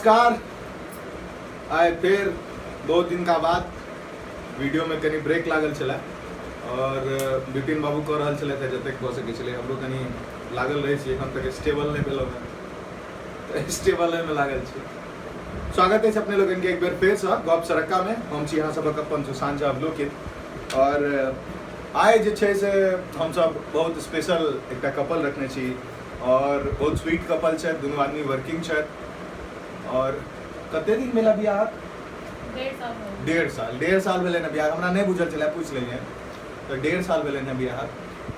नमस्कार। आइ फेर बहुत दिन का बाद वीडियो में कनी ब्रेक लागल छलै और विपिन बाबू कऽ रहल छलथि जतेक भऽ सकै छलै, हमरो कनी लागल रहै छी, एखन तक स्टेबल नहि भेलहुँ हेँ तऽ स्टेबल में लागल छी। स्वागत अछि अपने लोगन के एक बेर फेरसँ गप सरक्का में। हम छी अहाँ सबक अपन सुशांत झा अवलोकित और आइ जे छै से हमसब बहुत स्पेशल एकटा कपल रखने छी और बहुत स्वीट कपल छथि, दुनू आदमी वर्किंग छथि। और कते दिन भेल बियाह? 1.5 साल। 1.5 साल, 1.5 साल भेलै ने बियाह? हमरा नहि बुझल छलै, पूछि लेलियनि। तऽ 1.5 साल भेलै ने बियाह।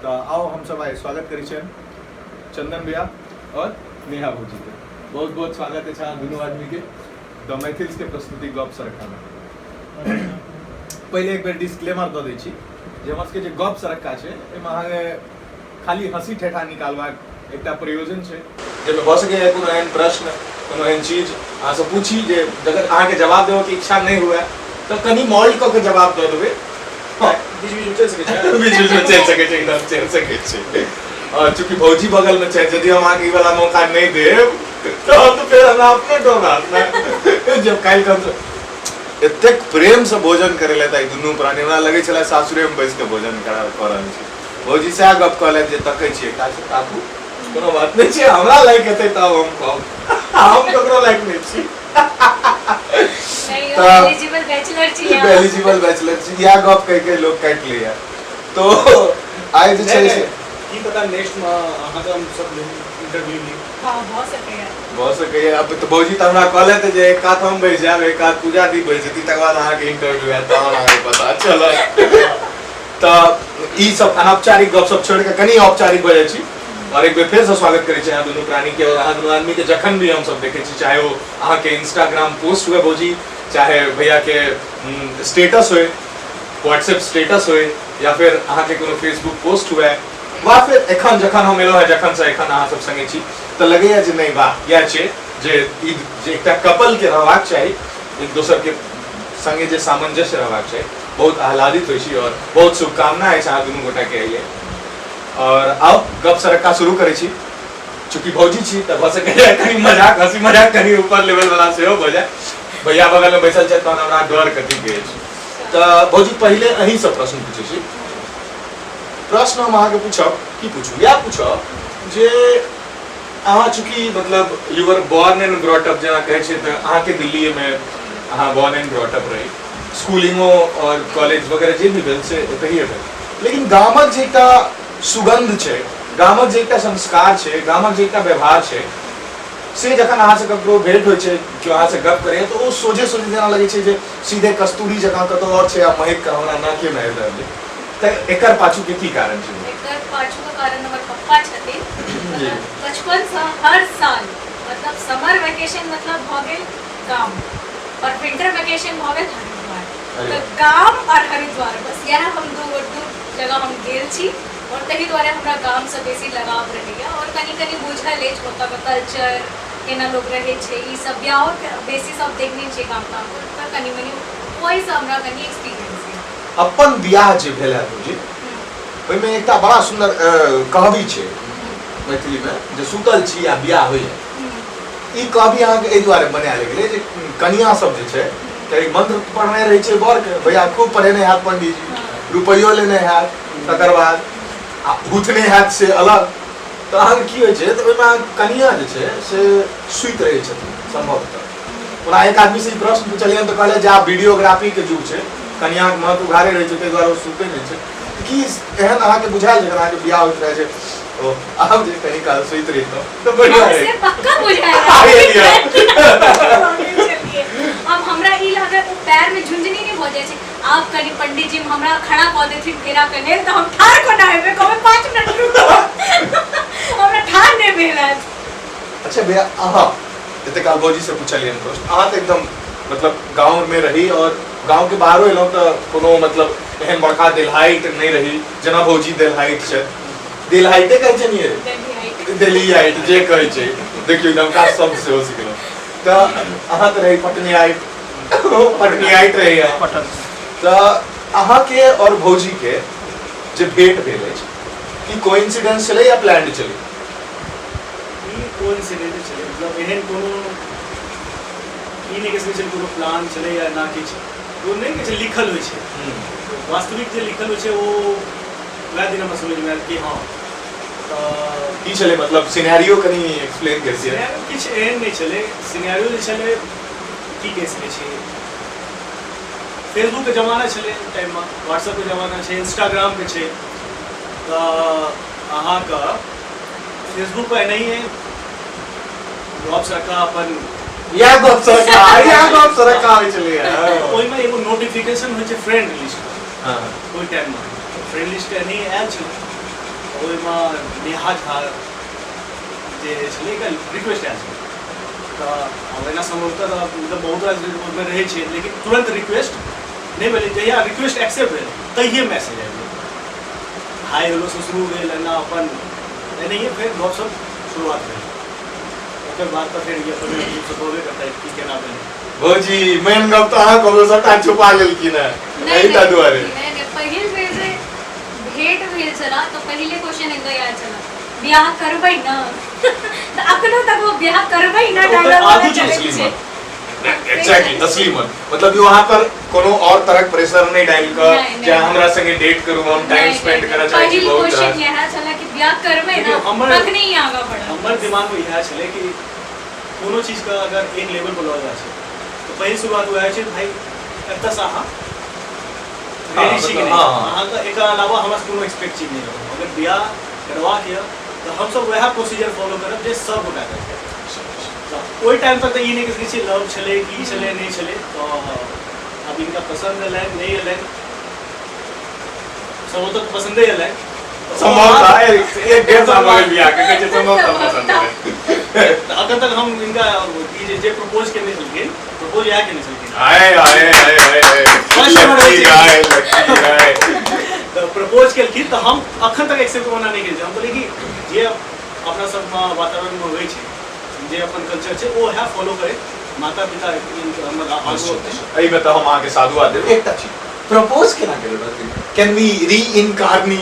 तऽ आउ हमसब आइ स्वागत करै छियनि चंदन भैया और नेहा भौजीके। बहुत बहुत स्वागत अछि अहाँ दुनू आदमीके द मैथिल्स के प्रस्तुति गप सरक्कामे। पहिले एक बेर डिस्क्लेमर दऽ दै छी जे हमर सबके जे गप सरक्का छै एहिमे अहाँके खाली हँसी ठेठा निकालबाक एकटा प्रयोजन छै, जाहिमे भऽ सकैए कोनो एहन प्रश्न, कोनो एहन चीज अहाँसँ पूछी जे जकर अहाँके जवाब देबऽके इच्छा नहि हुए, तऽ कनि मॉल्ड कऽ के जवाब दऽ देबै। बीच बीच में चलि सकै छै। बीच बीचमे चलि सकै छै, एकदम चलि सकै छै। और चूँकि भौजी बगलमे छै, यदि हम अहाँके ई वाला मौका नहि देब तऽ फेर हमरा अपने डर रहत ने जब काल्हि हम एतेक प्रेमसँ भोजन करेलथि आइ दुनू प्राणी, हमरा लगै छलै सासुरेमे बैस कऽ भोजन कऽ रहल छी। भौजी सएह गप कहलथि जे तकै छियै एकटा छै, ताकू, कोनो बात नहि छै, हमरा लायक हेतै तब हम कहब, हम ककरो लायक नहि छी। एलिजिबल बैचलर छी। एलिजिबल बैचलर छी, इएह गप कहि कहि लोक काटि लैया। तो आइ जे छै से की पता नेक्स्ट में अहाँके हम सब इंटरव्यू ली। हाँ, भऽ सकैया। भऽ सकैया। अब तऽ भौजी तऽ हमरा कहलथि जे एक कात हम बैस जायब, एक कात पूजा दी बैस जेती, तकर बाद अहाँके इंटरव्यू हैत, तहन अहाँके पता चलत। तऽ ई सब अनौपचारिक गप सब छोड़ि कऽ कनि औपचारिक भऽ जाइ छी और एक बेर फेरसँ स्वागत करै छी अहाँ दुनू प्राणीके और अहाँ दुनू आदमीके जखन भी हमसब देखै छी, चाहे ओ अहाँके इंस्टाग्राम पोस्ट हुए भौजी, चाहे भैयाके स्टेटस हुए, व्हाट्सएप स्टेटस हुए, या फिर अहाँके कोनो फेसबुक पोस्ट हुए, वा फिर एखन जखन हम एलहुँ हेँ, जखनसँ एखन अहाँ सब संगे छी, तऽ लगैए जे नहि वाह, इएह छै जे ई जे एकटा कपलके रहबाक चाही, एक दोसरके संगे जे सामंजस्य रहबाक चाही। बहुत आह्लादित होइ छी और बहुत शुभकामना अछि अहाँ दुनू गोटाके एहि लेल। और आउ गप सरक्का शुरू करै छी। चूँकि भौजी छी तऽ भऽ सकैए कनि मजाक, हँसी मजाक कनि ऊपर लेवल वाला सेहो भऽ जाय। भैया बगलमे बैसल छथि, तहन हमरा डर कथीके अछि? तऽ भौजी, पहिले अहीँसँ प्रश्न पूछै छी। प्रश्न हम अहाँके पूछब, की पूछू, इएह पूछब जे अहाँ चूँकि मतलब you are born and brought up जेना कहै छै, तऽ अहाँके दिल्लीएमे अहाँ बॉर्न एंड ब्रॉट अप रही, स्कूलिंगो और कॉलेज वगैरह जे भी भेल से एतहिए भेल, लेकिन गामक जे एकटा सुगन्ध छै, गामक जे एकटा संस्कार छै, गामक जे एकटा व्यवहार छै, से जखन अहाँसँ ककरो भेंट होइ छै, केओ अहाँसँ गप करैए, तऽ ओ सोझे सोझे जेना लगै छै जे सीधे कस्तूरी जकाँ कतहु आओर छै आ महकि कऽ हमरा नाकेमे आबि रहल छै। तऽ एकर पाछूके की कारण छै? एकर पाछूके कारण हमर पप्पा छथिन। बचपनसँ हर साल, मतलब समर वेकेशन मतलब भऽ गेल गाम और विंटर वेकेशन भऽ गेल हरिद्वार। तऽ गाम और हरिद्वार, बस इएह हम दू दू जगह हम गेल छी और ताहि दुआरे हमरा गामसँ बेसी लगाव रहैए और कनि कनि बुझल अछि ओतऽके कल्चर, केना लोक रहै छै, ई सब बियाहो बेसी सब देखने छियै गाम ताम, तऽ कनि मनि ओहिसँ हमरा कनि एक्सपीरियंस यऽ। अपन बियाह जे भेल है भौजी, ओहिमे एकटा बड़ा सुन्दर कहबी छै मैथिलीमे जे सुतल छी आ बियाह होइए। ई कहबी अहाँके एहि दुआरे बनायल गेलै जे कनिया सब जे छै कियाकि मंत्र पढ़ने रहै छै बरके, भैया खूब पढ़ेने हैत पंडीजी, रुपैयो लेने हैत, तकर बाद आ हुथने हैत से अलग। तऽ अहाँके की होइ छै, तऽ ओहिमे अहाँके कनिया जे छै से सुति रहै छथिन सम्भवतः। ओना एक आदमीसँ ई प्रश्न पुछलियनि तऽ कहले जे आब वीडियोग्राफीके युग छै, कनियाके महत्व उघारे रहै छै, ताहि दुआरे ओ सुतै नहि छै। की एहन अहाँके बुझायल जखन अहाँके बियाह होइत रहै छै, ओ आब जे कनी काल सुति रहितहुँ तऽ बढ़िआँ हँ, रहै? से पक्का बुझायल। अब हमरा ई लागल ओ पैर में झुंझुनी नहीं भऽ जाइ छै, आब कनि पंडीजी हमरा खड़ा कऽ देथिन फेरा के लेल तऽ हम ठाढ़ कोना हेबै? कहबै 5 मिनट रुकू, हमरा ठाढ़ नहि भेल हैत। अच्छा भैया, अहाँ एते काल भौजी से पूछलियनि प्रश्न, अहाँ तऽ एकदम मतलब गाँव में रही और गाँव के बाहरो एलहुँ तऽ कोनो मतलब एहन बड़का देलहाइट नहि रही जेना भौजी देलहाइट छै। देलहाइटे कहै छै ने? दिल्ली। दिल्ली हाइट जे कहै छै। देखियौ, नवका शब्द सेहो सिखलहुँ। तऽ अहाँ तऽ रही पटनियाइट, पटनियाइट रही अहाँ। पटन। तऽ अहाँके और भौजीके जे भेंट भेल अछि, की कोइंसिडेंस छलै या प्लान्ड छलै? ई कोइंसिडेंट छलै, मतलब एहन कोनो ई नहि कहि सकै छियै कोनो प्लान छलै या ना किछु, ओ नहि कहै छै लिखल होइ छै, वास्तविक जे लिखल होइ छै ओ वएह दिन हमरा समझमे आयल कि हँ। तऽ की छलै मतलब सिनेरियो कनि एक्सप्लेन करितियै। सिनेरियो किछु एहन नहि छलै, सिनेरियो जे छलै की कहि सकै छियै, फेसबुकके जमाना छलै ओहि टाइममे, व्हाट्सएपके जमाना छै, इंस्टाग्रामके छै। तऽ अहाँके फेसबुकपर एनाहिए गप सरका अपन इएह गप सरका, इएह गप सरका होइ छलैए। ओहिमे एगो नोटिफिकेशन होइ छै फ्रेंड लिस्ट। हँ। ओहि टाइममे फ्रेंड लिस्ट एनाहिए आयल छलै, ओहिमे नेहा झा जे छलै एकर रिक्वेस्ट आयल छलै। तऽ आब एना सम्भवतः तऽ मतलब बहुत रास ओहिमे रहै छै, लेकिन तुरन्त रिक्वेस्ट नहि भेलै। जहिया रिक्वेस्ट एक्सेप्ट भेल तहिए मैसेज आबि गेल, हाई हेलोसँ शुरू भेल, एना अपन एनाहिए फेर गपशप शुरुआत भेल। ओकर बाद तऽ फेर ई अपन रूपसँ कहबे करतै की केना भेलै। भौजी मेन गप तऽ अहाँ कहलहुँ सबटा छुपा लेलखिन हेँ नहि एहिटा दुआरे। नहि नहि, पहिल बेर जे भेंट भेल छला तऽ पहिले क्वेश्चन हिनका याद छला, बियाह करबै न? तऽ अखनो तक वो बियाह करबै न ओकर डायलॉग वाला आगू जे चलैत असली छै। मन, एग्जैक्टली असली मन, मतलब कि वहां पर कोनो और तरह प्रेशर नहीं डाल कऽ नहीं, नहीं। जे अहाँ हमरा संगे डेट करू, हम टाइम नहि, स्पेंड नहि, करऽ चाहै छी। पहिल बहुत क्वेश्चन रास इएह छला कि बियाह करबै न, देखियौ, हमर तखने ही आगाँ बढ़ब। हमर दिमागमे इएह छलै कि कोनो चीजके अगर एक लेवल पर लऽ जाइ छै तऽ पहिल शुरुआत वएह छै, भाइ एतऽसँ अहाँ रेडी छी कि मतलब नहि। हँ, हँ। अहाँके एकर अलावा हमरा कोनो एक्सपेक्ट चीज नहि रहत। अगर बियाह करबाक यऽ तऽ हमसब वएह प्रोसीजर फॉलो करब जे सब गोटा करतै। तऽ ओहि टाइम तक तऽ ई नहि कहि सकै छियै लव छलै की छलै नहि छलै। तऽ आब हिनका पसन्द एलनि नहि एलनि, सम्भवतः तऽ पसन्दे एलनि। सम्भवतः एक एक डेढ़ साल भऽ गेल बियाह के, कहै छै सम्भवतः पसन्द एलै। तऽ अखन तक हम हिनका ई जे जे प्रपोज केने छलखिन, प्रपोज इएह केने छलखिन। आए आए आए आए आए फर्स्ट हमर लड़की आए लड़की आए। तऽ प्रपोज केलखिन तऽ हम अखन तक एक्सेप्ट ओना नहि केने छी। हम कहलियै कि जे अपना सबमे वातावरणमे होइ छै, जे अपन कल्चर छै, ओ वएह फॉलो करे, माता पिता हमर आगू होतै। एहिमे तऽ हम अहाँके साधुवाद देब। एकटा चीज, प्रपोज केना केने रहथिन? Can we री इनकारनी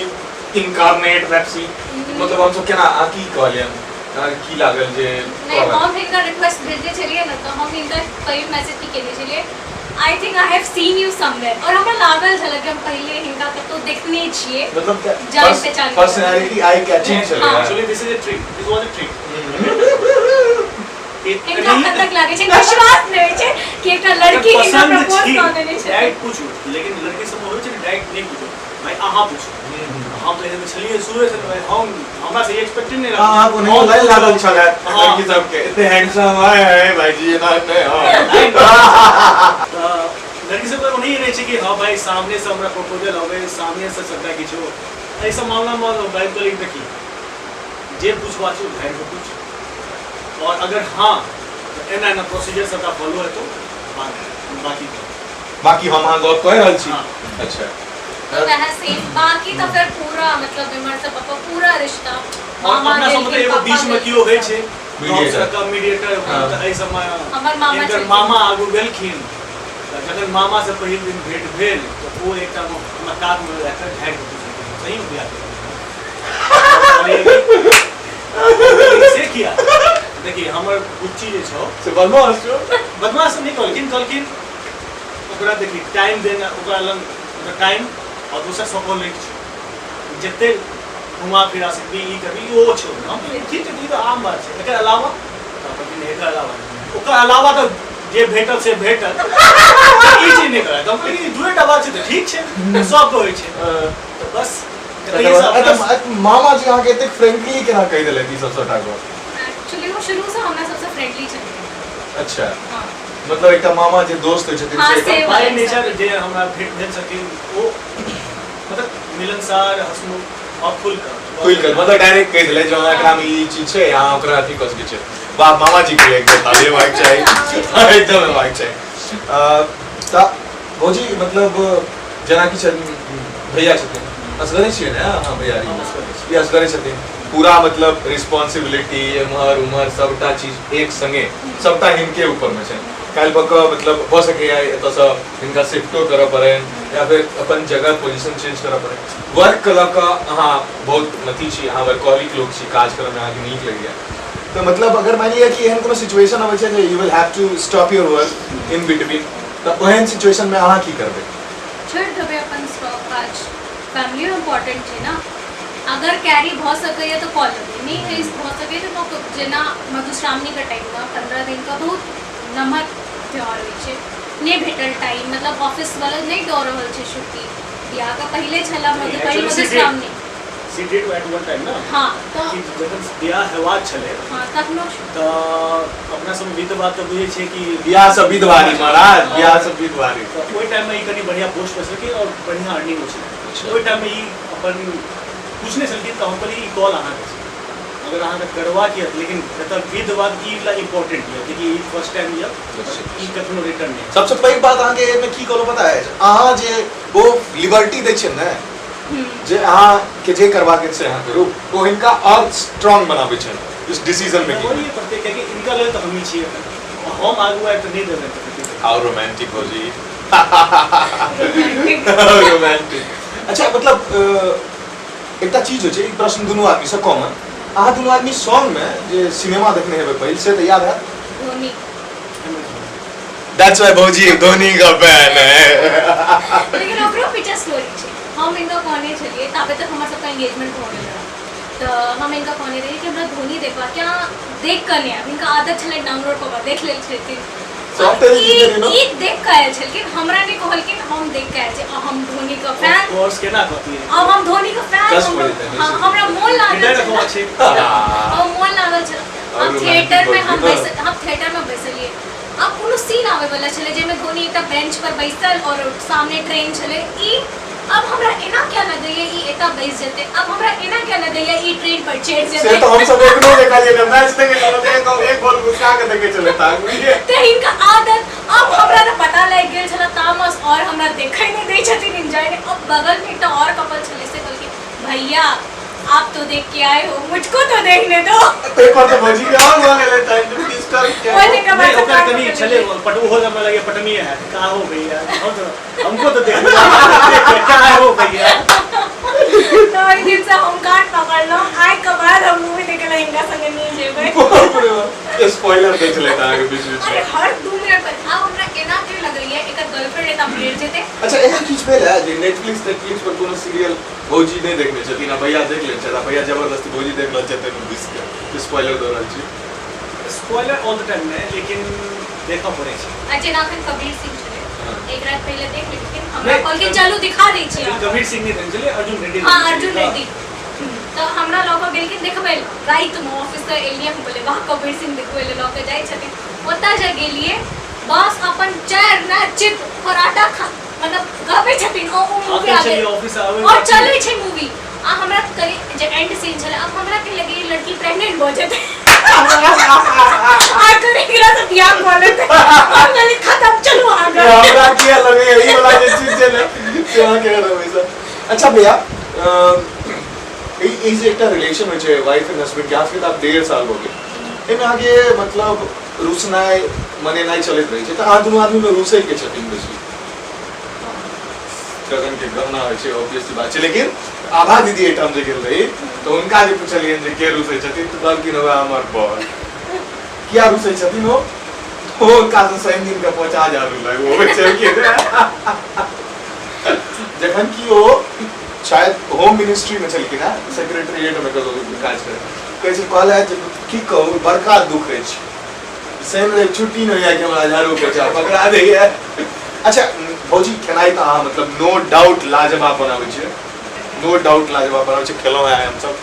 इनकारनेट that scene? मतलब हमसब केना, अहाँ की कहलियनि, अहाँके की लागल जे नहि, हम हिनका रिक्वेस्ट भेजने छलियै ने, तऽ हम हिनका पहिल मैसेज की केने छलियै, I think I have seen you somewhere. और हमरा लागल छल कि हम पहिले हिनका कतौ देखने छियै। मतलब जान पहचान के। पर्सनालिटी आई कैचिंग छलै। हाँ। Actually this is a trick, this was a trick. हिनका अखन तक लागै छै, विश्वास नहि होइ छै कि एकटा लड़की हिनका पसंद प्रपोज छी कऽ देने छै। डायरेक्ट पूछू, लेकिन लड़की सब होइ छै ने, डायरेक्ट नहि पूछू भाई, अहाँ पूछू। हम तऽ एहन छलियै शुरुए से, भाई हम हमरा से एक्सपेक्टेड नहि हाँ हाँ, रहै। कोनो लाइन लागल छल हाँ। लड़की सबके, एते हैंडसम आए है भाईजी, एना नहि। हाँ। तऽ लड़की सबके ओनाहिए रहै छै कि हँ भाई सामने से हमरा प्रपोजल अबै, सामने से सबटा किछु। एहि सब मामलामे भाई कहलियै देखी जे पूछबा छै झाड़ि कऽ पूछ, और अगर हाँ तऽ एना एना प्रोसीजर सबटा फॉलो हेतौ, बाकी बाकी हम अहाँ गप कहि रहल छी। हाँ। अच्छा। तऽ वएह सेम, बाकी तऽ फेर पूरा मतलब इम्हर से पप्पा पूरा रिश्ता और मामा अपना सबमे तऽ गेलखिन, एगो पापा बीचमे केओ होइ छै Mediator। Mediator. हाँ। तऽ एहि सबमे हमर मामा हिनकर छलखिन। मामा आगू गेलखिन। तऽ जखन मामासँ पहिल दिन भेंट भेल तऽ ओ एकटा हमरा कातमे लए कऽ झाड़ि कऽ पुछलखिन, सहीमे बियाह करबै? से किया? देखी हमर बुच्ची जे छौ से बदमाश छौ। बदमाश नहि कहलखिन, कहलखिन ओकरा देखी टाइम देना, ओकरा लग टाइम और दोसर सकोलिक छौ, जते घुमा फिरा सकबी ई करबी ओ छौ। हम कहलियै ठीक छै, ई तऽ आम बात छै। एकर अलावा तऽ कहलखिन एकर अलावा नहि। ओकर अलावा तऽ जे भेटल से भेटल, ई चीज नहि करत। हम कहलियै दूएटा बात छै तऽ ठीक छै, सबके होइ छै। तऽ बस एतहिये से अपना मामा जी अहाँके एतेक फ्रेंकली केना कहि देलथि ई सब सबटा गप? एक्चुअली वो शुरू से हमरा सबसे फ्रेंडली छलखिन। अच्छा। हाँ। मतलब एकटा मामा जे दोस्त होइ छथिन हाँ, से से बाय नेचर जे हमरा भेंट भेल छथिन ओ मतलब मिलनसार, हंसमुख और खुल कऽ खुलि कऽ, मतलब डायरेक्ट कहि देलथि जे अहाँ एकरा मे ई चीज छै, अहाँ ओकरा अथी कऽ सकै छियै। वाह, मामा जी के एक ताली हेबाक चाही, एकदम हेबाक चाही। तऽ भौजी मतलब जेनाकि भैया छथिन, असगरे छियै ने अहाँ भैया? हम असगरे छी। ई असगरे छथिन, पूरा मतलब रिस्पॉन्सिबिलिटी एम्हर उम्हर सबटा चीज एक संगे सबटा हिनके ऊपरमे छनि। काल्हि भऽ कऽ मतलब भऽ सकैए एतऽसँ हिनका शिफ्टो करऽ पड़नि या फेर अपन जगह पोजिशन चेंज करऽ पड़नि। वर्कके लऽ कऽ अहाँ बहुत अथी छी, अहाँ वर्कॉलिक लोक छी, काज करऽमे अहाँके नीक लगैए। तऽ मतलब अगर मानि लिअ कि एहन कोनो सिचुएशन अबै छै जे you will have to stop your work in between, तऽ ओहन सिचुएशन मे अहाँ की करबै? छोड़ि देबै अपन स्टॉप काज, फैमिलियो इम्पोर्टेंट छै ने। अगर कैरी भऽ सकैए तऽ कऽ लेबै, नहि भऽ सकैए तऽ नो। जेना मधुश्रावणीके टाइममे 15 दिनके बहुत नमहर त्यौहार होइ छै, नहि भेटल टाइम, मतलब ऑफिसवला नहि दऽ रहल छै छुट्टी। बियाहके पहिले छलए नहीं, पहिल actually she did. Madhushravani. She did at one time ना। हँ, तऽ कि जखन बियाह हेबाक छलै, हँ, तखनो। तऽ अपना सब विध बात तऽ बुझै छियै कि बियाह सब विधवारी महाराज, बियाह सब विधवारी। तऽ ओहि टाइममे ई कनि बढ़िआँ पोस्ट पर छलखिन आओर बढ़िआँ अर्निंग होइ छलै। ओहि टाइममे ई अपन पूछने छलखिन, तऽ हम कहलियै ई कॉल अहाँके छै, अगर अहाँके करबाक यऽ, लेकिन एतऽ विध बात ई वला इम्पोर्टेंट यऽ, जेकि ई फर्स्ट टाइम यऽ, ई कखनो रिटर्न नहि। सबसँ पैघ बात अहाँके एहिमे की कहलहुँ पता अछि? अहाँ जे ओ लिबर्टी दै छियै ने, जे अहाँके जे करबाक अछि से अहाँ करू, ओ हिनका आओर स्ट्रांग बनाबै छनि इस डिसीजन मेकिंग। वही प्रत्येक, कियाकि इनका लेल तऽ हमही छियै, हम आगू आबि तऽ नहि देबै तऽ how romantic हो जी। रोमांटिक। रोमांटिक। अच्छा, मतलब एकटा चीज होइ छै, ई प्रश्न दुनू आदमीसँ कॉमन, अहाँ दुनू आदमी सॉन्गमे जे सिनेमा देखने हेबै पहिल, से तऽ याद हैत? धोनी। That's why भौजी धोनी का फैन है। लेकिन ओकरो पीछे स्टोरी छै। हम हिनका कहने छलियै, ताबे तक हमर सबके एंगेजमेंट भऽ गेल रहै, तऽ हम हिनका कहने रहियै कि हमरा धोनी देखबाक कि अहाँ देख कऽ नहि आयब। हिनका आदत छलै डाउनलोड कऽ कऽ देख लेल छथिन। सब तऽ ई देखने रही। ई देख कऽ आयल छलखिन, हमरा नहि कहलखिन, हम देख कऽ आयल छी आ हम धोनी के फैन। कोर्स केना कहतियै? अब हम धोनी के फैन। कष्ट हो जेतै, निश्चित। हमरा मोन लागल हृदय छल। रखवा छै। हम मोन लागल छल। और हम romantic theatre में हम भौजी, बैसल, हम थिएटर में बैसलियै, आब कोनो सीन आबै वाला छलै जाहिमे धोनी एकटा बेंच पर बैसल और सामने ट्रेन छलै। ई अब हमरा एना क्या लगैया ई एतऽ बैस जेतै, अब हमरा एना क्या लगैया ई ट्रेन पर चढ़ि से जेतै। तऽ हम सब एखनो देखलियै ने, मैच देखै छलहुँ तऽ एक एक बॉल घुसा के देखै छलै ताक, बुझलियै? तऽ हिनका आदत, अब हमरा तऽ पता लागि गेल छलै तामस और हमरा देखै नहि दै छथिन एंजॉय नहि। अब बगल में एकटा और कपल छलै, से कहलखिन, भैया आप तो देख के आए हो, मुझको तो देखने दो। ताहि पर तऽ भौजी के और भऽ गेलै टाइम डिस्टर्ब किया। ओहि दिन के बाद नहीं, से ओकर कान कनि पकड़ि छलै लेलियै। पट ओहो हमरा लगैया पटनिये हैत। का हो भैया, हम तो हमको तो देख क्या हो भैया। तऽ ओहि दिन से हम कान पकड़लहुँ, आइ के बाद हम मूवी देखे ला हिनका संगे नहि जेबै। स्पॉइलर दै छलै अहाँके बीच बीच अरे में। हर 2 मिनट पर। आब हमरा एना के लगैया एकर गर्लफ्रेंड एतऽ भेट जेतै। अच्छा, एहन चीज भेल है जे नेटफ्लिक्स तेटफ्लिक्स पर कोनो सीरियल भौजी नहि देखने छथिन आ भैया देख लेने छथि, आ भैया जबरदस्ती भौजी देख रहल छथि ताहिमे घुसि के स्पॉइलर दऽ रहल छी? स्पॉइलर ऑल the time नहि, लेकिन देखऽ पड़ै छै। आ जेना अखन कबीर सिंह छलै, एक रात पहिले देख लेलखिन, हमरा नहि, कहलखिन चलू दिखा दै छी अहाँके। कबीर सिंह नहि देखने छलै, अर्जुन रेड्डी हँ, देखने अर्जुन छलै। रेड्डी। तऽ हमरा लऽ कऽ गेलखिन देखबै लए रातिमे, ऑफिससँ एलियै, हम कहलियै वाह, कबीर सिंह देखबै लए लऽ कऽ जाइ छथिन। ओतऽ जे गेलियै, बस अपन चारि ना चित पराठा खा, मतलब गबै छथिन ओ मूवी आखिर आगे छलियै ऑफिस आबै और चलै छै मूवी, आ हमरा कनि जे एंड सीन छलै, अब हमरा की लगे ई लड़की प्रेग्नेंट भऽ जेतै आ कनि एकरा से बियाह कऽ लेतै। हम कहलियै खत्म, चलू आगे। हमरा किया लगैया ई वाला जे चीज छै ने से अहाँके हमेशा। अच्छा भैया, ई ई जे एकटा रिलेशन होइ छै वाइफ एंड हस्बैंड के, अहाँके तऽ आब 1.5 साल भऽ गेल, एहिमे अहाँके मतलब रुसनाइ मनेनाइ चलैत रहै छै, तऽ अहाँ दुनू आदमीमे रुसै के छथिन बेसी? गगन के गहना होइ छै, ऑब्वियसली बात छै, लेकिन आभा दीदी एहिठाम जे गेल रही तऽ हुनका जे पुछलियनि जे के रुसै छथिन, तऽ कहलखिन वएह हमर बर। किया रुसै छथिन? ओ ओ हुनका से शनि दिन के पहुँचा झाड़ू लगबबै छलखिन, जखन कि ओ शायद होम मिनिस्ट्री में छलखिन हेँ, सेक्रेटरिएट में कतौ काज करै कहै छै। कहल जे की कहू, बड़का दुख अछि, शनि रवि छुट्टी नहि होइया कि हमरा झाड़ू पोछा पकड़ा दैया। अच्छा भौजी, खेनाइ तऽ अहाँ मतलब नो डाउट लाजवाब बनाबै छियै, नो डाउट लाजवाब बनाबै छियै, खेलहुँ हेँ हमसब।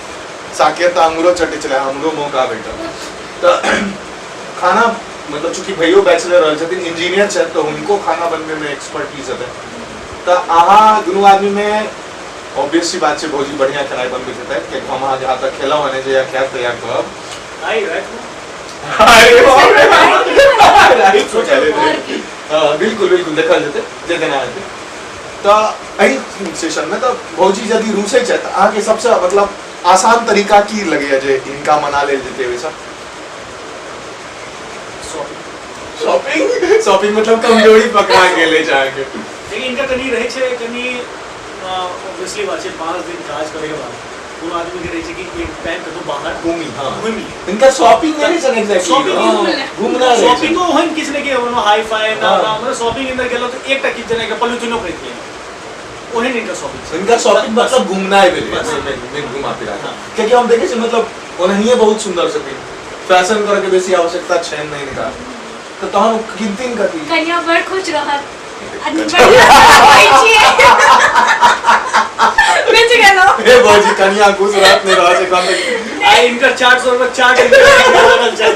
साकेत तऽ अंगूरो चटै छलै, हमरो मौका भेटल। तऽ खाना मतलब चूँकि भैयो बैचलर रहल छथिन, इंजीनियर छथि, तऽ हुनको खाना बनबैमे एक्सपर्टीज हेतै, तऽ अहाँ दुनू आदमीमे ऑब्वियस सी बात छै भौजी बढ़िआँ खेनाइ बनबैत हेतै, कियाकि हम अहाँके हाथक खेलहुँ हेँ नहि, जहिया खायब तहिया कहब। आइ रातिमे। अरे बाप रे, राति मे खेले और रही। की। हाँ, बिल्कुल बिल्कुल, देखल जेतै जे देना हेतै। तऽ एहि सेशनमे तऽ भौजी यदि रुसै छथि तऽ अहाँके सबसँ मतलब आसान तरीका की लगैया जे हिनका मना लेल जेतै ओहिसँ? शॉपिंग। शॉपिंग? शॉपिंग मतलब कमजोरी पकड़ा गेल अछि अहाँके। लेकिन इनका कनि रहै छै कनि ऑब्वियसली बात छै, 5 दिन काज करैके बाद कोनो आदमी के रहै छै कि एक टाइम कतौ बाहर घूमी, हाँ। घूमि ली। इनका शॉपिंग नहीं रहै छै एग्जैक्टली। शॉपिंग घूमना रहै छै। शॉपिंगो ओहन किछु नहि कि ओहन हाई फाई ना। हाँ। मतलब शॉपिंग इधर गेलहुँ तऽ एकटा किछु जेना पॉलिथीनो खरीद लेलहुँ, ओहन इनका शॉपिंग छै। इनका शॉपिंग मतलब घूमना ही भेलै। बस। मेन घुमा फिरा हाँ। कियाकि हम देखै छी मतलब ओनाहिए बहुत सुंदर छथिन, फैशन करके बेसी आवश्यकता छै नहि इनका, तऽ तहन ओ किनथिन कथी? कनिया बड़ खुश रहत आ बढ़िया रहै छियै। बेच गेलहुँ। हे भौजी, कनिया खुश रहत नहि रहत छै कम तऽ। आ इनकर 400 रुपया चार्ज बनल छै।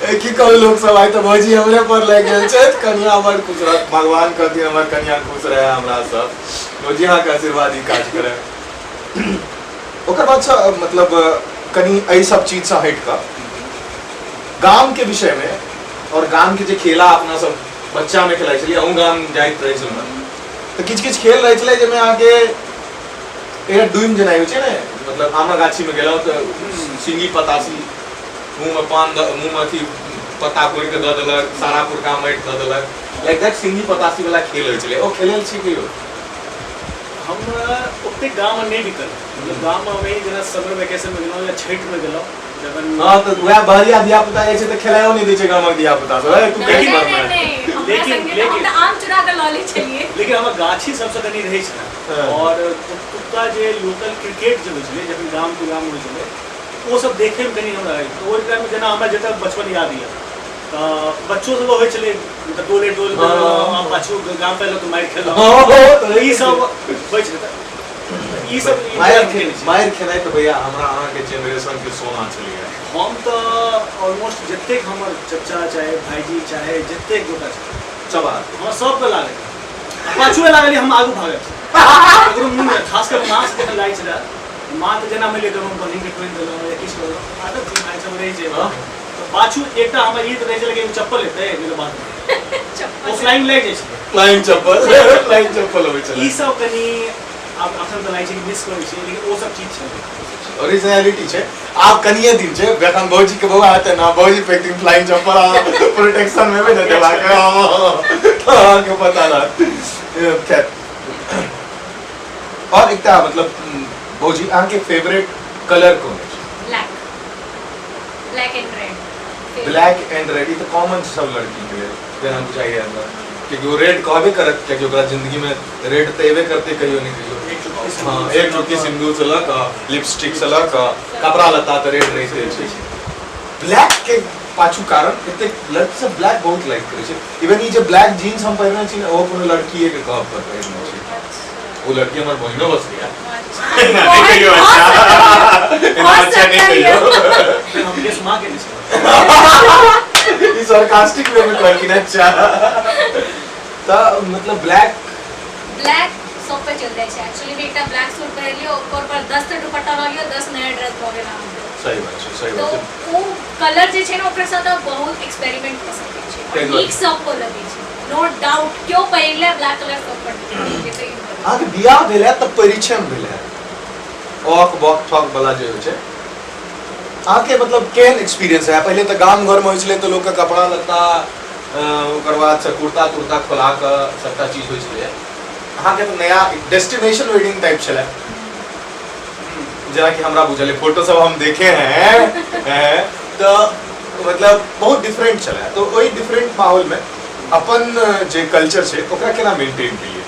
ए, की कहू लोक सब आइ तऽ भौजी हमरे पर लागि गेल छै। कनिया बड़ खुश रहत, भगवान कहथिन हमर कनिया खुश रहे हमरा सब। भौजी, अहाँके आशीर्वाद ई काज करे। ओकर बाद से मतलब कनि एहि सब चीज से हटि कऽ गाम के विषय में और गाम के जे खेला अपना सब बच्चा में खेलाइ छलियै, अहूँ गाम जाइत रहै छलहुँ तऽ किछु किछु खेल रहै छलै जाहिमे अहाँके एकटा डुमि जेनाइ होइ छै ने, मतलब आमक गाछीमे गेलहुँ तऽ सिंगी पतासी मुँहमे पान दऽ, मुँहमे अथी पत्ता कोरि कऽ दऽ देलक, सारा पुरका माटि दऽ देलक, लाइक that सिंगी पतासी वाला खेल होइ छलै। ओ खेलल छी कहियो? हमरा ओतेक गाममे नहि बितल, मतलब गाममे हम एही जेना समर वेकेशनमे गेलहुँ या छठिमे गेलहुँ जखन। हँ, तऽ वएह बहरिया धिया पुता जाइ छै तऽ खेलाइयो नहि दै छै गामक धिया पुता सब। "ए, तू नहि कथी नहि करमे?" नहि नहि, हमरा लेकिन- संगे तऽ हम लेकिन- तऽ आम चुरा कऽ लऽ लै छलियै। लेकिन हमरा गाछी सबसँ कनि रहै छलै। हाँ। और ओतुका जे लोकल क्रिकेट जे होइ छलै जखन गाम टू गाम होइ छलै, ओ सब देखैमे कनि हमरा रहै। तऽ ओहि टाइममे जेना हमरा जतऽ बचपन याद यऽ तऽ बच्चो सब होइ छलै तऽ टोले टोल हाँ। पाछू गाम पे तऽ मारि खेलहुँ। हँ, तऽ ई सब होइ छलै तऽ ई सब मारि खेलै छी। मारि खेनाइ तऽ भैया हमरा अहाँके जेनरेशन के सोना छलैया। हम तऽ ऑलमोस्ट जतेक हमर चचा चाहे भाईजी चाहे जतेक गोटा छै सब अहाँके हमरा सबके लागल, पाछुए लागल, हम आगू भागल ककरो मुँह, खास कर माँ से जखन लागै छलै। माँ तऽ जेना मानि लिअ ककरो बहिनके टोकि देलहुँ या किछु करलहुँ, आदत छै भाय सब रहै छै। हाँ। तऽ पाछू एकटा हमरा ई तऽ रहै छलै कि एगो चप्पल हेतै नहि तऽ बात नहि। चप्पल। ओ फ्लाइंग लागि जाइ छलै। फ्लाइंग चप्पल, फ्लाइंग चप्पल होइ छलै। ई सब कनि आब अखन तऽ लागै छै कि मिस करै छियै, लेकिन ओ सब चीज छलै। ओरिजिनलिटी छै। आब कनिये दिन छै, जखन भौजी के बौआ हेतै ने, भौजी पे एक दिन फ्लाइंग चप्पल प्रोटेक्शन में ने देबाक, अहाँके पता रहत। खैर, और एकटा मतलब भौजी, अहाँके फेवरेट कलर कोन अछि? Black, black and red. Black and red, ई तऽ कॉमन छै सब लड़की के लेल जेना बुझाइए हमरा, कियाकि ओ रेड कहबे करत, कियाकि ओकरा जिंदगी में रेड तऽ एबे करतै कहियो ने कहियो। एक चुटकी हाँ, सिंदूर एक चुटकी सिंदूर से लऽ कऽ लिपस्टिक से लऽ कऽ कपड़ा लत्ता तऽ रेड रहिते छै। ब्लैक के पाछू कारण, एतेक लड़की सब ब्लैक बहुत लाइक करै छै। इवन ई जे ब्लैक जीन्स हम पहिरने छी ने, ओहो कोनो लड़कीए के कहब पर पहिरने छी। ओ लड़की हमर बहिनो बसैया। नहीं कहियो अच्छा। एना अच्छा नहि कहियो। हम गेस माँ केने छलहुँ। ई sarcastic वे में कहलखिन। अच्छा, तऽ मतलब ब्लैक। ब्लैक सब पे चल जाइ छै। एक्चुअली भी एकटा ब्लैक सूट पहिर लियौ, ओकर पर 10 टा दुपट्टा लऽ लियौ, 10 नया ड्रेस भऽ गेल अहाँके। सही बात छै, सही तो बात छै। ओ कलर जे छै ने, ओकर साथ अहाँ बहुत एक्सपेरिमेंट कऽ सकै छी ताहि और दुआरे। नीक सब पर लगै छै, नो डाउट। क्यो पहिरले ब्लैक कलर सब पर नीक लगै छै। अहाँके बियाह भेल है तऽ परिछन भेल है, ऑक बॉक ठक वाला जे होइ छै, अहाँके मतलब केहन एक्सपीरियंस है? पहिले तऽ गाम घरमे होइ छलै तऽ लोकके कपड़ा लत्ता ओकर बाद से कुर्ता तुर्ता खोला कऽ सबटा चीज होइ छलै। अहाँके तऽ नया डेस्टिनेशन वेडिंग टाइप छलै, जेनाकि हमरा बुझल है, फोटो सब हम देखे हैं, हैं तऽ मतलब बहुत डिफरेंट छलै। तऽ ओहि डिफरेंट माहौलमे अपन जे कल्चर छै ओकरा केना मेंटेन केलियै?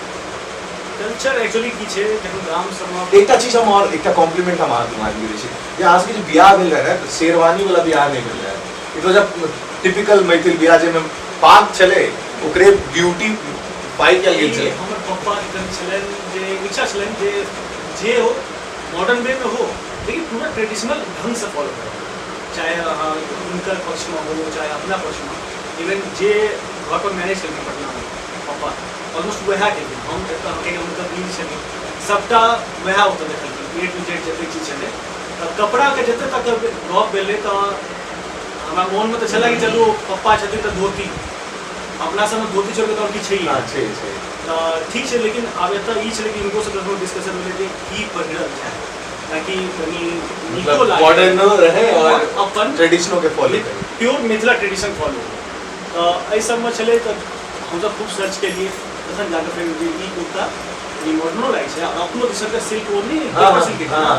कल्चर एक्चुअली की छै, जखन गाम सबमे एकटा चीज हम और एकटा कॉम्प्लीमेंट हम अहाँके मांगि लै छी जे अहाँ सबके जे बियाह भेल रहै ने, तऽ शेरवानी वाला बियाह नहि भेल रहै। It was a typical Maithil बियाह जाहिमे पाग छलै, ओकरे ब्यूटी पाइ कयल गेल छलै। हमर पप्पा के कनि छलनि जे इच्छा छलनि जे जे हो मॉडर्न वे में हो, लेकिन पूरा ट्रेडिशनल ढंग से फॉलो करो, चाहे अहाँ हुनकर पक्षमे हो चाहे अपना पक्षमे। इवन जे घर पर मैनेज केलखिन पटनामे पप्पा, ऑलमोस्ट वएह केलखिन। हम एतऽ कियाकि हुनकर बीज छथिन, सबटा वएह ओतऽ देखलखिन, ए टू जेड जतेक चीज छलै। तऽ कपड़ाके जते तक गप भेलै तऽ हमरा मोनमे तऽ छलै कि चलू पप्पा छथिन तऽ धोती, अपना सबमे धोती छोड़ि कऽ तऽ आओर किछु छैहे। हँ, छै छै। तऽ ठीक छै, लेकिन आब एतऽ ई छलै कि हिनको से कखनो डिस्कशन भेलै जे की पहिरल जाय ताकि कनि नीको मतलब लागे मॉडर्नो रहे और अपन ट्रेडिशनो के फॉलो करी। प्योर मिथिला ट्रेडिशन फॉलो हो। तऽ एहि सबमे छलै तऽ हमसब खूब सर्च केलियै, तखन जाकऽ फेर जे ई कुर्ता कनि मॉडर्नो लागै छै आओर अपनो दिसक सिल्क ओ नहि हाँ, पेपर सिल्क हाँ।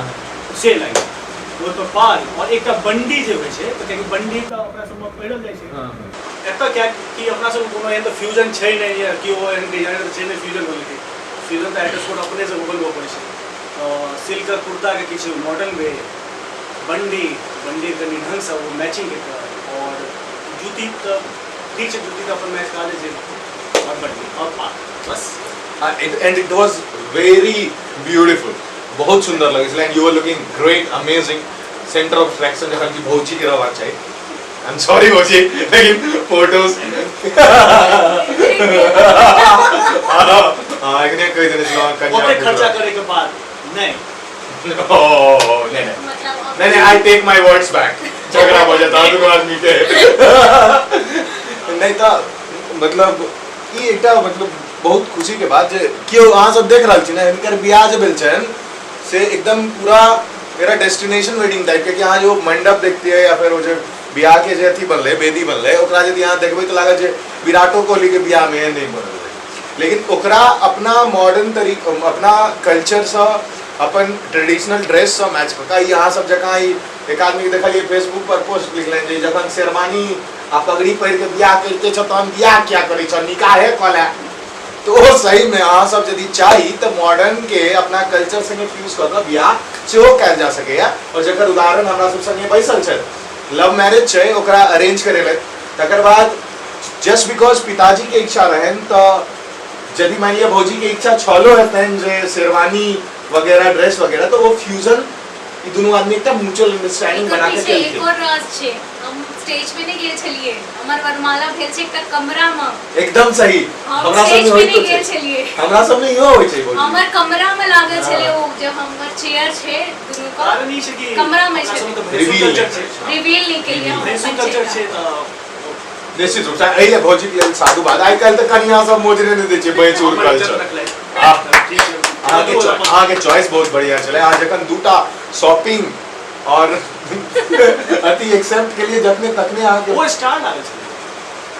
से लागै छै ओहिपर पाग आओर एकटा बंडी जे होइ छै तऽ कियाकि बंडी तऽ अपना सबमे पहिरल जाइ छै एतऽ कियाकि अपना सबमे कोनो एहन तऽ फ्यूजन छै नहि या केओ एहन डिजाइनर छै नहि फ्यूजन बनेलकै फ्यूजन तऽ एटोस्कोट अपनेसँ बनबऽ पड़ै छै तऽ सिल्कक कुर्ताके किछु मॉडर्न वे बंडी बंडी कनि ढङ्गसँ ओ मैचिंग कऽ आओर जूती तऽ ठीक छै जूती तऽ अपन मैच करा दै छै आओर बंडी आओर पाग बस And it was very beautiful, बहुत सुंदर लगै छलै and you are looking great, amazing. Centre of attraction जखन कि भौजी के रहबाक चाही। I am sorry भौजी, लेकिन फोटोज हाँ एखने कहि देने छलहुँ कनिया। ओते खर्चा करे के बाद नहि। ओ नहि नहि। मतलब नहीं नहीं, I take my words back. झगड़ा हो जाता दुनू आदमी के। नहीं तऽ मतलब ई एकटा मतलब बहुत खुशी के बात जे केओ अहाँ सब देख रहल छी ने, हिनकर बियाह जे भेल छनि से एकदम पूरा मेरा डेस्टिनेशन वेडिंग टाइप के कि अहाँ जो मंडप देखतियै या फेर ओ जे बियाह के जे अथी बनलै, वेदी बनलै, ओकरा यदि अहाँ देखबै तऽ लागत जे विराटो कोहली के बियाह में नहि बनल रहै। लेकिन ओकरा अपना मॉडर्न तरीका, अपना कल्चरसँ, अपन ट्रेडिशनल ड्रेससँ मैच कऽ कऽ ई अहाँ सब जकाँ ई एक आदमी के देखलियै फेसबुक पर पोस्ट लिखलनि जे जखन शेरवानी आ पगड़ी पहिर के बियाह करिते छौ तहन बियाह किया करै छौ, निकाहे कऽ ले। तऽ ओ सहीमे अहाँ सब यदि चाही तऽ मॉडर्न के अपना कल्चर संगे फ्यूज कऽ कऽ बियाह सेहो कयल जा सकैया और जकर उदाहरण हमरा सब संगे बैसल छथि। लव मैरिज छै, ओकरा अरेंज करेलथि, तकर बाद जस्ट because पिताजी के इच्छा रहनि तऽ यदि मानि लिअ भौजी के इच्छा छलो हेतनि जे शेरवानी वगैरह ड्रेस वगैरह, तऽ ओ फ्यूजन ई दुनू आदमी एकटा म्यूचुअल अंडरस्टैंडिंग एकर बना के पीछे एक केलखिन। और राज छै, हम स्टेज पे नहि गेल छलियै, हमर वरमाला भेल छै एकटा कमरा मे। एकदम सही। हम हमरा स्टेज सबमे पे होइतो नहि गेल छै। छलियै। हमरा सबमे इहो होइ छै भौजी। हमर कमरा मे लागल छलै हाँ। ओ जे हमर चेयर छै दुनू के कारण ई छै कि कमरा मे अपना छलै। सबमे तऽ भैंसुर रिवील कल्चर छै। रिवील नहि केलियै हम भैंसुर अपन कल्चर चेहरा। छै तऽ निश्चित रूप से एहि लेल भौजी के लेल साधुवाद। आइ काल्हि तऽ कनिया सब मोजरे नहि दै छै भैंसुर हमर इज्जत कल्चर। रखलथि। आह। तऽ ठीक छै। अहाँके चॉइस बहुत बढ़िया छलै। अहाँ जखन दूटा शॉपिंग और अथी एक्सेप्ट के लिए जखने तखने अहाँके ओ स्टार लागल छलै।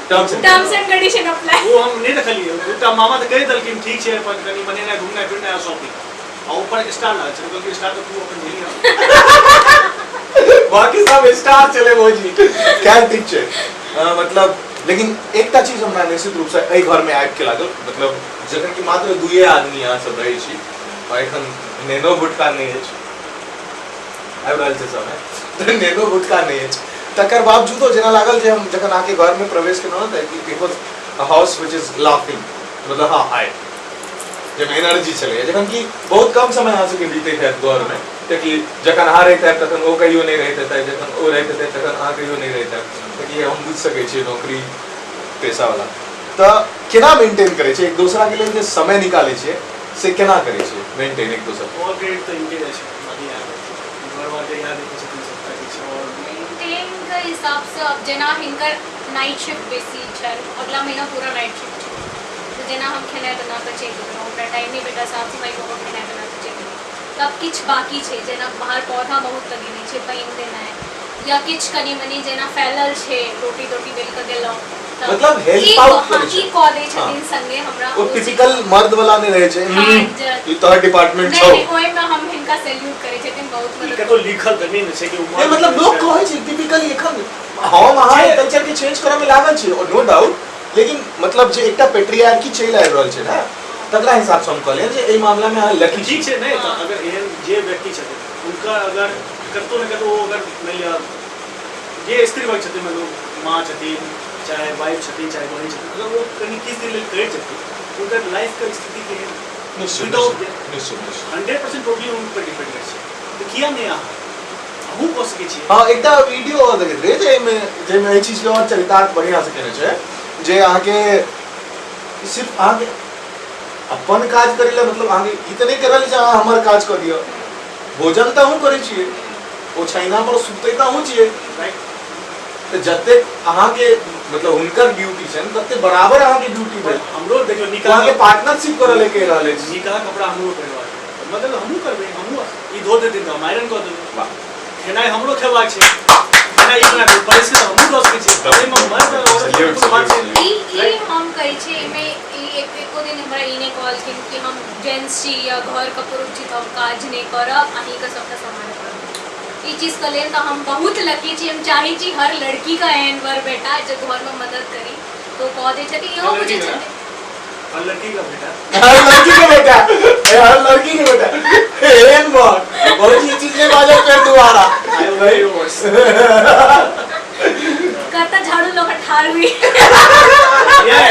Terms and terms and condition apply. ओ हम नहि देखलियै, दूटा मामा तऽ कहि देलखिन ठीक छै अपन कनि बनेनाइ घुमनाइ फिरनाइ आ शॉपिंग आ ऊपर स्टार लागल छलै, कहलखिन स्टार तऽ तू अपन झेलिह। बाकी सब स्टार छलै भौजी। खैर ठीक छै। मतलब लेकिन एकटा चीज हमरा निश्चित रूप से एहि घर में आबि के लागल, मतलब जखन कि मात्र दुए आदमी अहाँ सब रहै छी और एखन नेनो गुटका नहि अछि, आबि रहल छै समय, तऽ नेनो गुटका नहि अछि, तकर बावजूदो जेना लागल जे हम जखन अहाँके घर में प्रवेश केलहुँ ने तऽ it was a house which is laughing, मतलब हाँ आइ जाहिमे एनर्जी छलैए, जखन कि बहुत कम समय अहाँ सबके बीतैत हैत घरमे, कियाकि जखन अहाँ रहैत हैब तखन ओ कहियो नहि रहैत हेतै, जखन ओ रहैत हेतै तखन अहाँ कहियो नहि रहैत हैब, कियाकि हम बुझि सकै छियै नौकरी पेशावला तऽ केना मेंटेन करै छियै एक दोसराके लेल जे समय निकालै छियै से केना करै छियै मेंटेन एक दोसर? ऑल क्रेडिट तऽ हिनके जाइ छै, बाकी घरवाला के इएह देखै छथिन सबटा किछु और मेंटेन के हिसाब से अब जेना हिनकर नाइट शिफ्ट बेसी छल, अगला महीना पूरा नाइट शिफ्ट छै, तऽ जेना हम खेनाइ बना कऽ चलि गेलहुँ, हमरा टाइम नहि भेटल, साफ सफाइ कऽ कऽ खेनाइ बना कऽ चलि गेलहुँ, तब किछु बाकी छै जेना बाहर पौधा बहुत लगेने छै, पानि देनाइ या किछु कनि मनि जेना फैलल छै, रोटी तोटी बेल कऽ गेलहुँ तऽ मतलब हेल्प ई आउट हाँ, करै ई छै। कऽ दै छथिन संगे हमरा। ओ टिपिकल मर्द वाला नहि रहै छै। हाँ, ई तोहर डिपार्टमेंट नहि छौ। नहि, ओहिमे हम हिनका सैल्यूट करै छथिन, बहुत ई मदद। कतौ लिखल तऽ नहि ने छै कि ओ नहि मर्द मतलब लोक कहै छै टिपिकली। एखन हम अहाँ जे- कल्चर के चेंज करऽ मे लागल छी, नो डाउट, लेकिन मतलब जे एकटा पेट्रियार्की चलि आबि रहल छै ने तकरा हिसाब से हम कहलियै जे एहि मामला मे अहाँ लकी ठीक छी। छै। नहि तऽ अगर एहन जे व्यक्ति छथिन हुनका अगर कतौ ने कतौ अगर मानि लिअ जे स्त्री वर्ग छथिन, मतलब माँ छथिन चाहे वाइफ छथिन चाहे बहिन छथिन, अगर ओ कनि किछु दिन लेल करि जेथिन हुनकर लाइफके स्थिति केहन निश्चित विदाउट निश्चित निश्चित 100% टोटली हुनकर डिपेंड करै छै, तऽ किया नहि अहूँ कऽ सकै छियै। हाँ, एकटा वीडियो और देखैत रहियै जाहिमे जाहिमे एहि चीजके और चरितार्थ बढ़िआँ से केने छै जे अहाँके सिर्फ अहाँके अपन काज करै लए, मतलब अहाँके ई तऽ नहि कहि रहल जे अहाँ हमर काज कऽ दिअ, भोजन तऽ अहूँ करै छियै, ओछैना पर सुतै तऽ अहूँ छियै, राइट तऽ जतेक अहाँके मतलब हुनकर ड्यूटी छनि तते बराबर अहाँके ड्यूटी भेल। हमरो देखियौ निकाह अहाँके पार्टनरशिप करऽ लए कहि रहल अछि। निकाह कपड़ा हमरो पहिरबाक छै, मतलब हमहूँ करबै, हमहूँ ई धो देथिन तऽ हम आयरन कऽ देबै। वाह। खेनाइ हमरो खेबाक छै, खेनाइ ई बना कऽ परसि कऽ हमहूँ दऽ सकै छियै, एहिमे मर्द आओर औरत के कोनो बात छै ई ई हम कहै छै एहिमे ई एक एको दिन हमरा ई नहि कहलखिन कि हम जेंट्स छी या घरके पुरुष छी तऽ हम काज नहि करब, अहीँके सबटा सम्हारऽ पड़त। ई चीजके लेल तऽ हम बहुत लकी छी। हम चाहै छी हर लड़कीके एहन वर भेटा जे घरमे मदद करी, तऽ ओ कऽ दै छथिन, इहो हर बुझै लड़की छथिन। हर लड़की का बेटा। हर लड़की के बेटा, ए, हर लड़की के बेटा एहन बर बहुत ही चीज नहीं बाजब फेर दोबारा। I obey your voice. कतऽ झाड़ू लऽ कऽ ठाढ़ हुई। Yeah,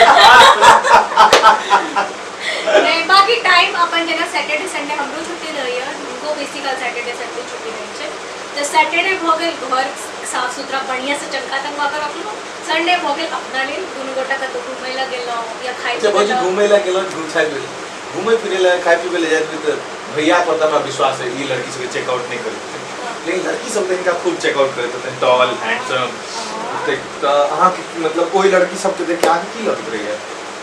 नहि, बाकी टाइम अपन जेना सैटरडे संडे हमरो छुट्टी रहैए, हुनको बेसी काल सैटरडे संडे छुट्टी रहै छै, तऽ सैटरडे भऽ गेल घर साफ सुथरा बढ़िआँसँ चमका तमका कऽ रखलहुँ, संडे भऽ गेल अपना लेल, दुनू गोटा कतहु घुमै लए गेलहुँ या खाइ अच्छा पीबै भौजी, लए। घूमै लए गेलहुँ, खाइ पीबै लए, घूमै फिरै लए, खाइ पीबै लए जाइत हेबै तऽ भैया पर तऽ हमरा विश्वास है ई लड़की सबके चेकआउट नहि करैत हेतै, लेकिन लड़की सब तऽ हिनका खूब चेकआउट करैत हेतनि, टॉल हैंडसम। तऽ अहाँके मतलब ओहि लड़की सबके देख के अहाँके की लगैत रहैया?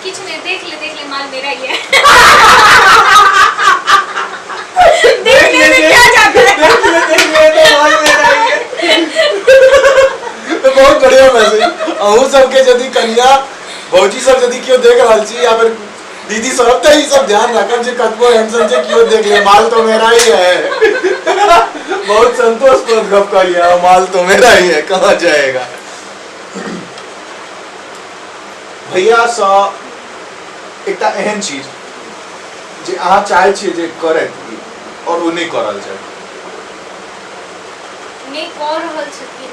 किछु नहि, देख ले, देख ले, माल मेरा ही है, देखने में क्या जाता है। देख ले, देख ले, तो माल मेरा ही है। तो बहुत बढ़िया मैसेज। अहूँ सबके यदि कनिया भौजी सब यदि केओ देख रहल छी या फिर दीदी सब, तऽ ई सब ध्यान राखब जे कतबो हैंडसम छै केओ देख ले, माल तो मेरा ही है। बहुत संतोषप्रद गप कहलियै, माल तो मेरा ही है, कहाँ जाएगा। भैया सँ एकटा एहन चीज जे अहाँ चाहै छियै जे करैत ई और ओ नहि कऽ रहल छथि? नहि कऽ रहल छथिन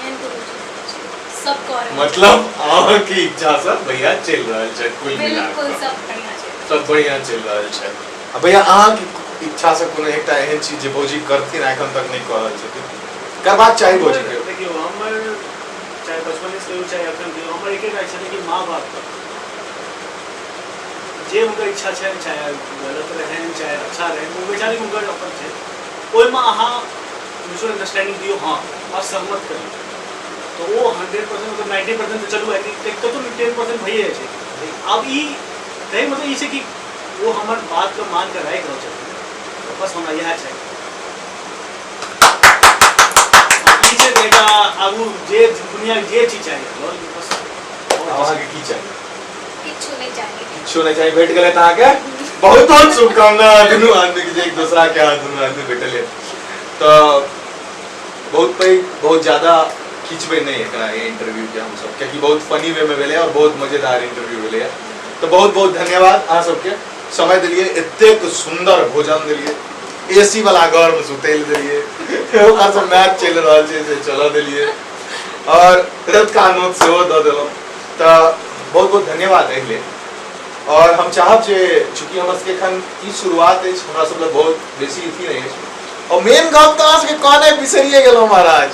एहन कोनो चीज नहि छै, सब कऽ रहल। मतलब अहाँके इच्छा सँ भैया चलि रहल छथि कुल मिला बिल्कुल कऽ। सब बढ़िआँ छै। सब बढ़िआँ चलि रहल छै। आ भैया, अहाँके इच्छा सँ कोनो एकटा एहन चीज जे भौजी करथिन आ एखन तक नहि कऽ रहल छथिन, करबाक चाही भौजी के? देखियौ, हमर चाहे बचपनेसँ कहियौ चाहे एखन कहियौ, हमर एकेटा इच्छा छै कि माँ बापके जे हुनकर इच्छा छनि, चाहे गलत रहनि चाहे अच्छा रहनि, ओ बेचारी हुनकर अपन छै, ओहिमे अहाँ म्यूचुअल अंडरस्टैंडिंग दियौ, हँ, आओर सहमत करियौ, तऽ ओ 100%, मतलब 90% तऽ चलू कतहु 10% भइए जाइ छै। आब ई कहै मतलब ई छै कि ओ हमर बातके मान कऽ राखि रहल छथिन, तऽ बस हमरा इएह चाही। ई छै तऽ एकटा आगू जे दुनियाके जे चीज चाही लऽ लियौ बस। आब अहाँके की चाही? किछु नहि चाही। किछो नहि चाही, भेट गेलै तऽ अहाँके बहुत बहुत शुभकामना दुनू आदमी के जे एक दोसरा के अहाँ दुनू आदमी भेटल। तऽ बहुत पैघ, बहुत ज्यादा खींचबै नहि एकरा, ई इंटरव्यू के हमसब, कियाकि बहुत फनी वे में भेलै और बहुत मजेदार इंटरव्यू भेलै। तऽ बहुत बहुत धन्यवाद अहाँ सबके, समय देलियै, एतेक सुन्दर भोजन देलियै, एसी वाला घर में सुतै लए देलियै, ओकर सब मैच चलि रहल छै से चलऽ देलियै और रतुका नोत सेहो दऽ देलहुँ, तऽ बहुत बहुत धन्यवाद एहि लेल। और हम चाहब जे चूँकि हमर सबके एखन ई शुरुआत अछि, हमरा सब लग बहुत बेसी अथी नहि अछि, और मेन गप तऽ अहाँ सबके कहनाइ बिसरिए गेलहुँ महाराज,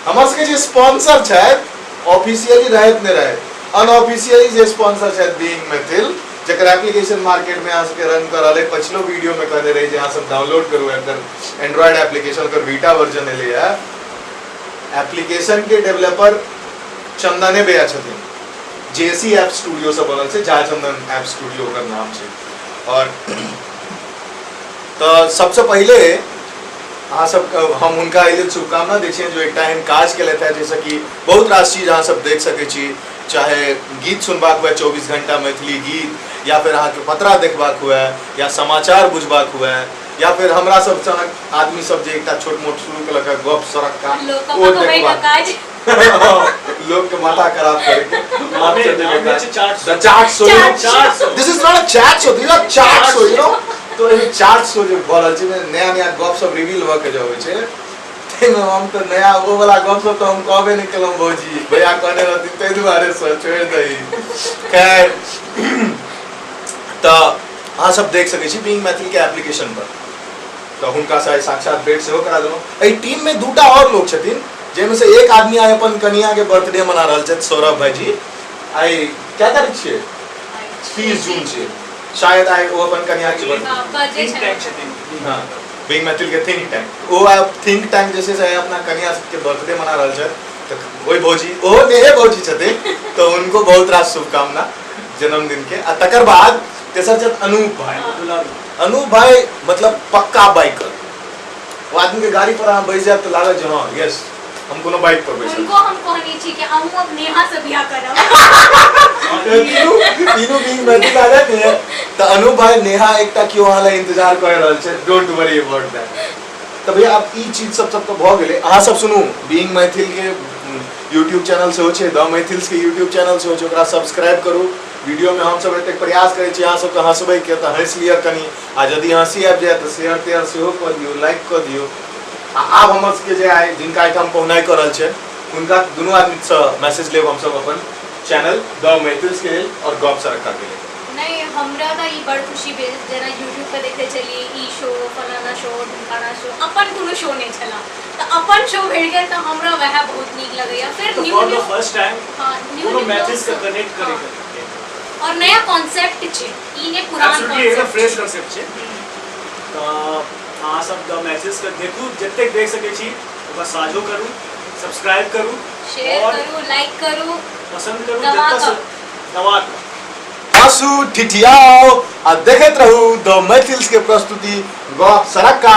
हमर सबके जे स्पॉन्सर छथि, ऑफिशियली रहैत नहि रहैत, अनऑफिशियली जे स्पॉन्सर छथि बीइंग मैथिल, जकर एप्लीकेशन मार्केट में अहाँ सबके रन कऽ रहल अइ, पछिलो वीडियो में कहने रही जे अहाँ सब डाउनलोड करू एकर एंड्रॉयड एप्लीकेशन, ओकर बीटा वर्जन एलैए। एप्लीकेशन के डेवलपर चंदने भैया छथिन, जेसी ऐप स्टूडियो से बनल छै, झा चंदन ऐप स्टूडियो ओकर नाम छै। और तऽ सबसँ पहिले अहाँ सब हम हुनका एहि लेल शुभकामना दै छियनि जो एकटा एहन काज केलथि हेँ जाहिसँ कि बहुत रास चीज अहाँ सब देख सकै छी, चाहे गीत सुनबाक हुए, 24 घंटा मैथिली गीत, या फेर अहाँके पतरा देखबाक हुए, या समाचार बुझबाक हुए, या फेर हमरा सब सनक आदमी सब जे एकटा छोट मोट शुरू केलक हँ गप सड़क का लोक ओ कमाइ के देखबाक काज। लोक के माथा खराब करे के नामे छै चाट। The chat show, you know? Chat show. This is not a chat show, this is a chat show, you know? तो एहि chat show जे भऽ रहल छै ने, नया नया गप सब रिवील भऽ के जे अबै छै, ताहिमे हम तऽ नया ओ वाला गप सब तऽ हम कहबे नहि केलहुँ भौजी, भैया कहने रहथिन ताहि दुआरे सँ छोड़ि दही। खैर, तऽ अहाँ सब देख सकै छी बीइंग मैथिल के एप्लीकेशन पर। तऽ हुनकासँ आइ साक्षात भेंट सेहो करा देलहुँ। एहि टीम मे दूटा आओर लोक छथिन, जाहिमे से एक आदमी आइ अपन कनिया के बर्थडे मना रहल छथि, सौरभ भाईजी। आइ क्या तारीख छियै? 30 जून छियै शायद। आइ ओ अपन कनिया के बर्थडे हाँ, बर्थडे Think छै। tank छथिन। हाँ, बीइंग मैथिल के थिंक टैंक, ओ आब थिंक टैंक जे छै से आइ अपना कनिया के बर्थडे मना रहल छथि, तऽ ओहि भौजी, ओहो नेहे भौजी छथिन, तऽ हुनको बहुत रास शुभकामना जन्मदिन के। आ तकर बाद तेसर छथि अनूप भाई। दुलारू। अनूप भाई मतलब पक्का बाइकर। ओ आदमी के गाड़ी पर अहाँ बैस जायब तऽ लागत जे हाँ, यस, हम कोनो बाइक पर बैसल। हुनको हम कहने छी कि अहूँ अब नेहा से बियाह करब। तीनू तीनू बीइंग मैथिल आ जाइत ने तऽ अनु भाई, नेहा एकटा केओ अहाँ लए इंतजार कऽ रहल छै, don't worry about that. तऽ भैया, आब ई चीज सब सब तऽ भऽ गेलै। अहाँ सब सुनू, बीइंग मैथिल के यूट्यूब चैनल सेहो छै, द मैथिल्स के यूट्यूब चैनल सेहो छै, ओकरा सब्सक्राइब करू। वीडियोमे हमसब एतेक प्रयास करै छी अहाँ सबके हँसबैके, तऽ हँसि लिअ कनि, आ यदि हँसी आबि जाय तऽ शेयर तेयर सेहो कऽ दियौ, लाइक कऽ दियौ। आ आब हमर सबके जे आइ जिनका एहिठाम पहुनाइ कऽ रहल छै, हुनका दुनू आदमीसँ मैसेज लेब हमसब अपन चैनल द मैथिल्स के लेल आओर गप सरक्का के लेल। नहि, हमरा तऽ ई बड़ खुशी भेल, जेना यूट्यूब पर देखै छलियै ई शो, फलाना शो, ढिमकाना शो, अपन कोनो शो नहि छला, तऽ अपन शो भेट गेल, तऽ हमरा वएह बहुत नीक लगैया। फेर तऽ new for the new first time हाँ, न्यू कोनो न्यू मैथिल्स के लोग कनेक्ट करे हाँ, के और नया कॉन्सेप्ट छै, ई नहि पुरान एब्सोल्युटली एकदम कॉन्सेप्ट। फ्रेश कॉन्सेप्ट छै। तऽ अहाँ सब द मैथिल्स के देखू, जतेक देख सकै छी ओकरा साझो करू, सब्सक्राइब करू शेयर और करू, लाइक करू, पसंद करू, दबा जतऽ से कऽ। दबा कऽ हँसू, ठिठियाओ आ देखैत रहू द मैथिल्स के प्रस्तुति गप सरक्का।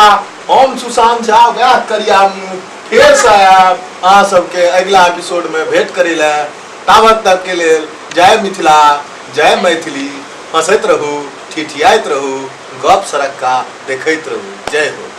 हम सुशांत झा, वएह करिया मुँह, फेरसँ आयब अहाँ सबके अगिला एपिसोडमे भेंट करै लए। ताबत तक के लेल जय मिथिला, जय मैथिली। हँसैत रहू, ठिठियाइत रहू, गप सरक्का देखैत रहू। जय हो।